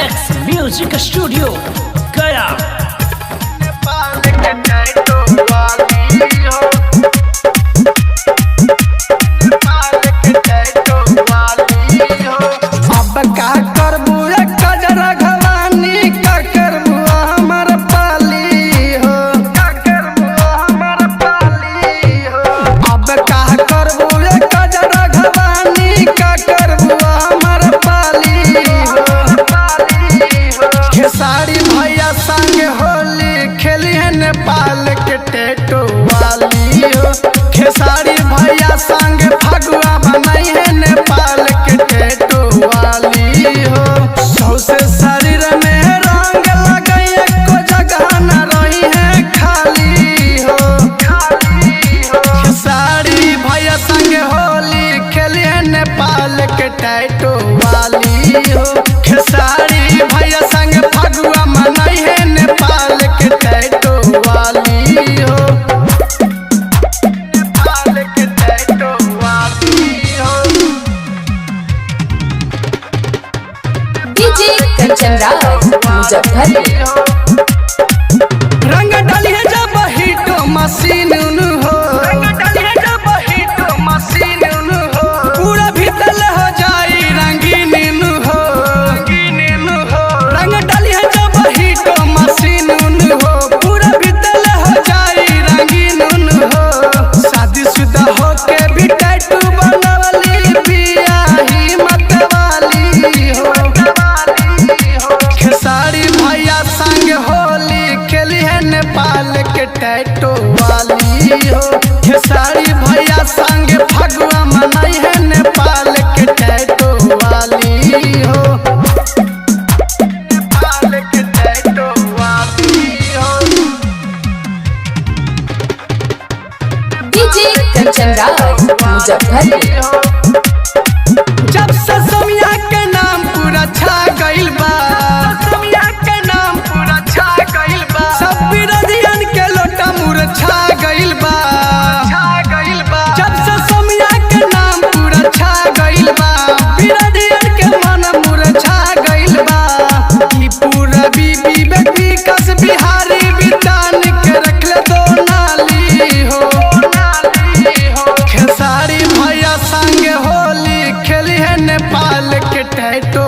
Max Music Studio Gaya. Nepal के tattoo वाली हो, नेपाल के टैटू वाली हो। अब का करबू रे कजरा घवानी, का करबू हमर पाली हो, का करबू हमर पाली हो। अब का करबू रे कजरा घवानी, का करबू हमर पाली हो। खेसारी भैया संग होली खेली है नेपाल के टैटू वाली हो। खेसारी भैया संग फगुआ बनाई है नेपाल के टैटू वाली हो। सौसे शरीर में रंग लगई, एको जगह न रही है खाली हो। खेसारी भैया संग होली खेली है नेपाल के टैटू वाली हो। खेसारी भैया संग फगुआ मनाई है नेपाल के टैटू वाली हो। नेपाल के टैटू वाली हो। डीजे कंचन राज मुजफ्फरपुर। रंग डाली है जब हिटो मशीन उन हो, रंग डाली है जब हिटो मशीन उन हो, पूरा भीतर हो जाई रंगीन उन हो, रंगीन उन हो। रंग डाली है जब हिटो मशीन उन हो, पूरा भीतर हो जाई रंगीन उन हो। शादीशुदा होके भी टैटू बनवली बिया ही मतवाली हो। खेसारी भैया संग होली खेली है नेपाल के टैटू वाली हो। खेसारी भैया संग फगुआ मनाई है नेपाल के टैटू वाली हो। नेपाल के टैटू वाली हो। डीजे कंचन राज मुजफ्फरपुर। जब से समिया के नाम पूरा छा गइल बा, समिया के नाम पूरा छा गइल बा, सब विरोधियन के लोटा मुरछा गइल बा, छा गइल बा। जब से समिया के नाम पूरा छा गइल बा, विरोधियन के मन मुरझा गइल बा। ई पूरा बीबी विकास बिहारी बितान के रखले दो नाली हो। खेसारी भैया संग होली खेली है नेपाल के टैटू